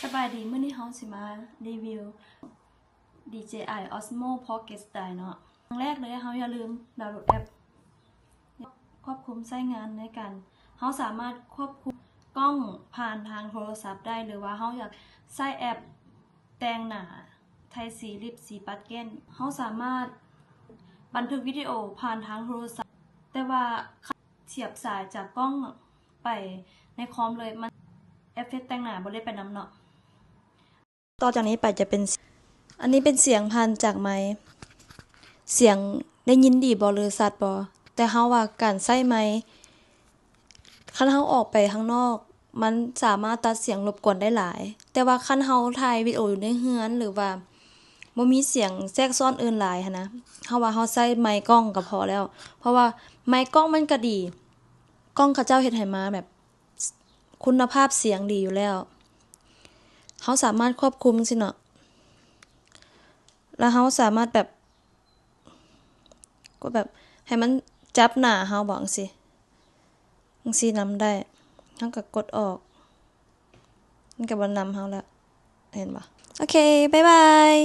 ສະບາຍດີ, ມື້ນີ້ເຮົາຊິມາຣີວິວ ດີເຈໄອ Osmo Pocket Style ເນາະ. ຢ່າງແລກເລີຍ ເຮົາຢ່າລືມດາວໂຫຼດແອັບຄວບຄຸມໃຊ້ງານໃນການ, ເຮົາສາມາດຄວບຄຸມກ້ອງຜ່ານທາງໂທລະສັບໄດ້ ຫຼືວ່າເຮົາຢາກໃຊ້ແອັບແຕ່ງໜ້າ, ໄທສີ, ລິບສີ, ປັດແກ້ມ, ເຮົາສາມາດບັນທຶກວິດີໂອຜ່ານທາງໂທລະສັບ, ແຕ່ວ່າສຽບສາຍຈາກກ້ອງໄປໃນຄອມເລີຍ, ມັນ ເອັບເຟັກແຕ່ງໜ້າບໍ່ໄດ້ໄປນຳເນາະ. ຕໍ່ຈາກນີ້ໄປຈະເປັນ, ອັນນີ້ເປັນສຽງຜ່ານຈາກໄມ, ສຽງໄດ້ຍິນດີບໍ່ ຫຼືຊັດບໍ່? ແຕ່ເຮົາວ່າການໃຊ້ໄມ ຄັນເຮົາອອກໄປຂ້າງນອກ ມັນສາມາດຕັດສຽງລົບກວນໄດ້ຫຼາຍ, ແຕ່ວ່າຄັນເຮົາຖ່າຍວິດີໂອຢູ່ໃນເຮືອນ ຫຼືວ່າບໍ່ມີສຽງແຊກຊ້ອນອື່ນຫຼາຍຫັ້ນນະ, ເຮົາວ່າເຮົາໃຊ້ໄມກ້ອງກໍພໍແລ້ວ, ເພາະວ່າໄມກ້ອງມັນກໍດີ, ກ້ອງເຂົາເຈົ້າເຮັດໃຫ້ມາແບບ ຄຸນນະພາບສຽງດີຢູ່ແລ້ວ, ເຮົາສາມາດຄວບຄຸມຊີ້ເນາະ, ແລ້ວເຮົາສາມາດແບບ ກໍແບບໃຫ້ມັນຈັບໜ້າເຮົາບໍ ຈັ່ງຊີ້, ຈັ່ງຊີ້ນຳໄດ້, ເຮົາກໍກົດອອກ, ມັນກໍບໍ່ນຳເຮົາແລ້ວ, ເຫັນບໍ່? ໂອເຄ, ບາຍບາຍ.